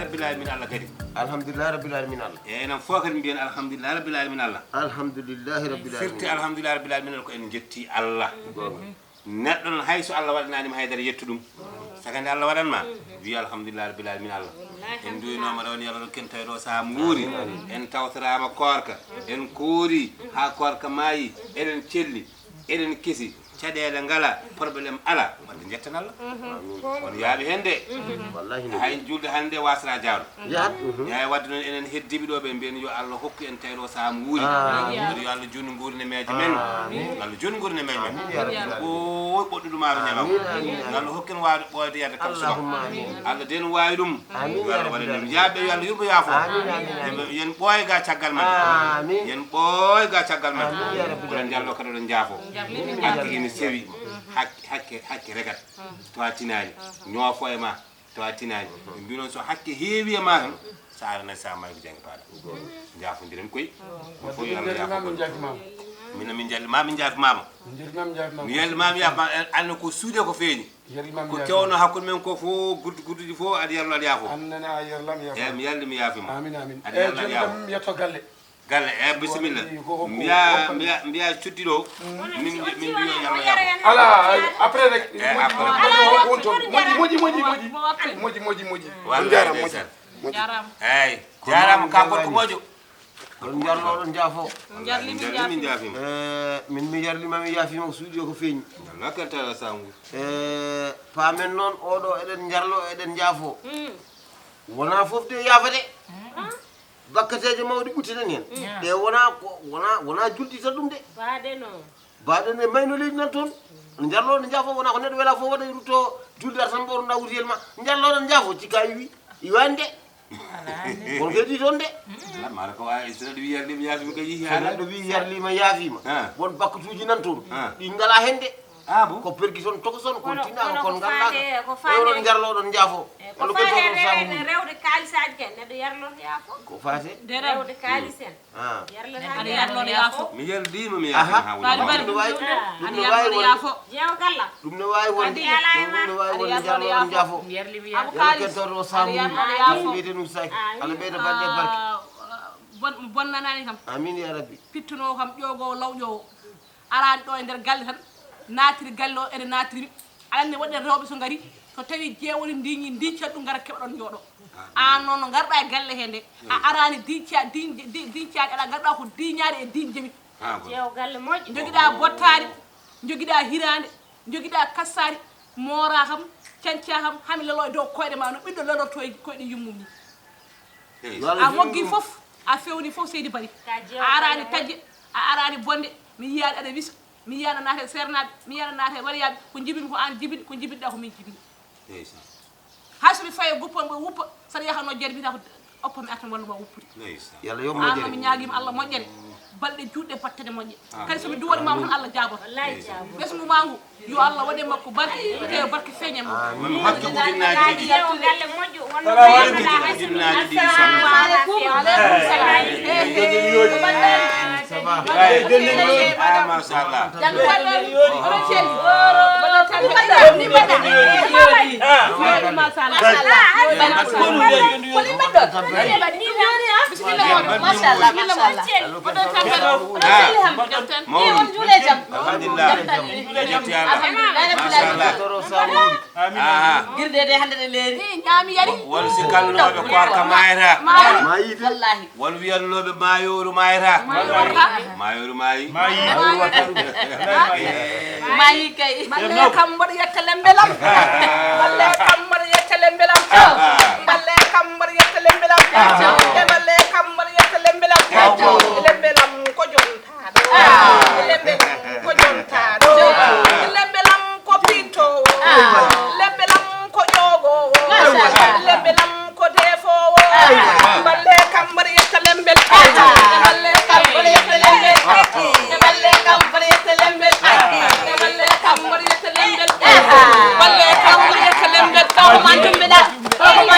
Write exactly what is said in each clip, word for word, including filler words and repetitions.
Rabbil alamin Allah kadi. Alhamdulillah Rabbil alamin Allah. E enen fof kadi mbiyen alhamdulillah Rabbil alamin Allah. Alhamdulillah Rabbil alamin. Firti alhamdulillah Rabbil alamin Allah ko en jetti Allah. Neɗɗo noon hay so Allah waɗanaanima haydara yettu ɗum. Saka nde Allah waɗanma, wi alhamdulillah Rabbil alamin Allah. En duwinooma ɗoon yo Allah rokku en tawi ɗo sahaa mo nguuri. En tawtoraama koorka. En koori haa koorka maayi. Eɗen celli. Eɗen kesi. Caɗeele ngala, problème ala, wonde njetten Allah. On yaaɓi heen de. Wallahi no. Hay julde hannde wasra jaawɗo. Yahat. Yaay wadde noon enen heddiiɓe ɗo ɓe mbiyen yo Allah hokku en tawi ɗo sahaa mo wuuri. Amin. Yo Allah junnu nguurnemeeje men. Amin. Allah junnu nguurnemeeje men. Amin ya Rabbi. Ɓooy ɓoɗɗudu maaro ñalawma. Amin, amin, amin. Yo Allah hokku en waawde ɓooyde yadde kam subaka. Allahumma amin. Allah den waawi ɗum. Amin ya Rabbi. Yaaɓe yo Allah yurmo yaafo. Amin, amin, amin. Yen ɓooy ga caggal men. Amin. Yen ɓooy ga caggal men. Amin ya Rabbi. Oɗon jallo kadi oɗon jaafo. Hakke ina sewi. Hakke, hakke, hakke regat. Tawa tinaani. Ñoofo e ma. Tawa tinaani. Ɓe mbi noon so hakke heewi e ma tan, so a aranay sa maayi ko jannge paaɗa. Njaafondiren koy. Fof yo Allah yaafo. Min min jalli ma min njaafi mama. Mi yalli ma mi yaafi ma anna ko suuɗe ko feeñi. Ko kewno hakkunde men ko fof guddu gudduji fof aɗa yarlo aɗa yaafo. Annana a yarlam yaafo. Eyi mi yalli mi yaafi ma. Amin amin. Aɗa yarlo aɗa yaafo. Yetto galle. Galle, eyi bisimilla. Mbiya mbiya mbiya cuddi ɗo. Min min mbiyo yallo yaafo. Ala après rek. Eyi après. Moƴƴi moƴƴi moƴƴi moƴƴi moƴƴi moƴƴi moƴƴi. Walla ndeysaan. Jarama. Eyi jarama ka gorko moƴƴo. Ɗon jarlo ɗon jaafo. Jarli min jaafima. Eh, min mi jarlima mi yaafima ko suuɗi o ko feeñi. Wallahi kan tara sangu. Eh, paamen noon oɗo eɗen jarlo eɗen jaafo. Wona fof de yaafate. Bakkateeje mawɗi ɓuttinen heen. Ɗe wona ko wona wona julɗi tan ɗum de. Baade no. Baade ne mayno leydi nan toon. Jarlo ne jaafo wona ko neɗɗo wela fof waɗa rutto julde ar tan ɓoto nda wutiyel ma. Jarlo ɗon jaafo cikka iwi. Iwani de. Kono kadi toon de. Mara ko wawi so neɗɗo wi yarlima yaafima kay yihi so neɗɗo wi yarlima yaafima. Won bakkatuji nan toon. Ɗi ngala hen de. Ah bon? Ko pergi toon tokoson ko tinano kon ngalla. Oɗon jarlo oɗon jaafo. Ko faate rewde kaalisaji ken neɗɗo yarlo yaafo. Ko faate rewde kaalisen. Aɗa yarloo no yaafo. Mi yaldiima mi yaafiima haa woni. Ɗum no waawi ɗum no waawi wonde. Jeew galla. Ɗum no waawi wonde. Ɗum no waawi wonde jarlo on jaafo. Abu kaalis. Aɗa yarloo no yaafo. Mbiyeten Oustaz. Amin. Allah ɓeyda balɗe barke. Bon bonnanaani kam. Amin ya rabbi. Pittunoo kam ƴoogoowo lawƴoowo. Araani ɗo e nder galle tan naatiri galle o ene naatiri mi aɗa anndi waɗen rewɓe so ngari so tawi jeewoni ndiñi ndiñcat ɗum ngara keɓa ɗon jooɗo. An noon no ngarɗa e galle he nde a araani diñca diñcaade aɗa ngarɗa ko diñaade e diñde mi. Jeew galle moƴƴo. Jogiɗa bottaari jogiɗa hiraande jogiɗa kassaari moora kam canca kam hami lalo e dow koyɗe ma no ɓiɗɗo lalorto e koyɗe yummum ni. A moggi fof a fewni fof seydi bari a araani tajje a araani bonde mi yiyaani aɗa wisa mi yiyaani a naata e seernaaɓe mi yiyaani a naata e waliyaaɓe ko njibin ko aan jibini ko njibinɗa ko min jibini hay so mi fayi e guppan mbo wuppa saɗa yaha no jeeɗa mbiyata ko oppa mi artan wallu ma wuppude an noon mi ñaagiima allah moƴƴere balɗe juutɗe battane moƴƴe kadi so mi duwani mama tan allah jaaboto ɓesngu ma ngu Yo Allah waɗe makko barke te barke feeña mo. Amin. Hakke ujunnaaji ɗiɗi. Jeewo galle moƴƴo wonno hakke ujunnaaji ɗiɗi soxna. Assalamu aleykum. Aleykum salam. Ah machallah. Machallah. Machallah. Mawɗum. Alhamdulillah. Alhamdulillah rabbil alamin. Girde de hande de leeri. Ñaami yari. Won si kalnooɓe koorka maayata. Maayi. Wallahi. Won wiyannooɓe maayooru maayata. Maayooru maayi. Maayi. Maayi kay. Balle kam mboɗo yetta lembe lam. Balle kam mboɗo yetta lembe lam. Balle kam mboɗo yetta lembe lam. E balle kam mboɗo yetta lembe lam. Lembe lam ko jonta. Lembe lam ko jontaaɗo. Lembe lam ko pittoowo. Lembe lam ko ƴoogoowo. Lembe lam ko defoowo. Balle kam mboɗo yetta lembel. Balle kam mboɗo yetta lembel. Balle kam mboɗo yetta lembel. Balle kam mboɗo yetta lembel. Balle kam mboɗo yetta lembel. Taw ko man tumbiɗa. Taw ko man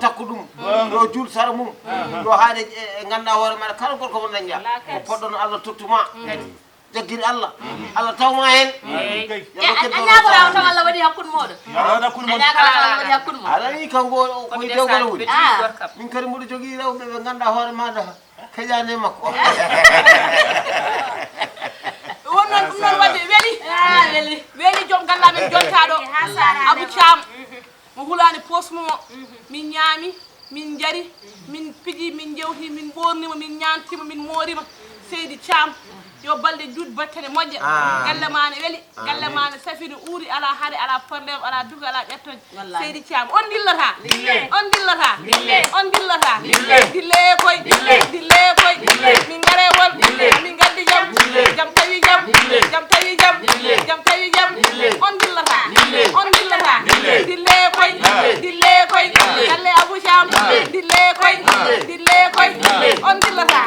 takku ɗum, yo jul sara mum, yo haade e, e ngannduɗaa hoore maaɗa kala gorko mo dañɗaa. Ko poɗɗono Allah tottu ma. Jaggir Allah. Allah taw ma heen. A ñaagoraama taw Allah waɗi hakkunde mooɗon. A ñaagoraama taw Allah waɗi hakkunde mooɗon. Aɗa anndi kanko o koye dewgal woni. Ah. Min kadi mboɗo jogii rewɓe ɓe ngannduɗaa hoore maaɗa heƴaani e makko. Won noon ɗum noon waɗde weli. Ah, weli. Weli joom ganndaa men jontaaɗo. Abou Thiam. Mo hulaani poos mo. Min ñaami, min njari, min piji, min njewti, min ɓoornima, min ñaantima, min moorima. Seydi Thiam. Yo balɗe juut battane moƴƴa. Galle ma ne weli. Galle ma ne safi, no uuri, ala hare, ala problème, ala duka, ala ƴettoñ. Seydi Thiam, on dillata. On dillata. On dillata. Dille koy. Dille koy. Min ngare won. Min gaddi jam. Jam tawi jam. Jam tawi jam. Jam tawi jam. On dillata. On dillata. Dille koy. Dille koy. Galle Abou Thiam. Dille koy. Dille koy. On dillata.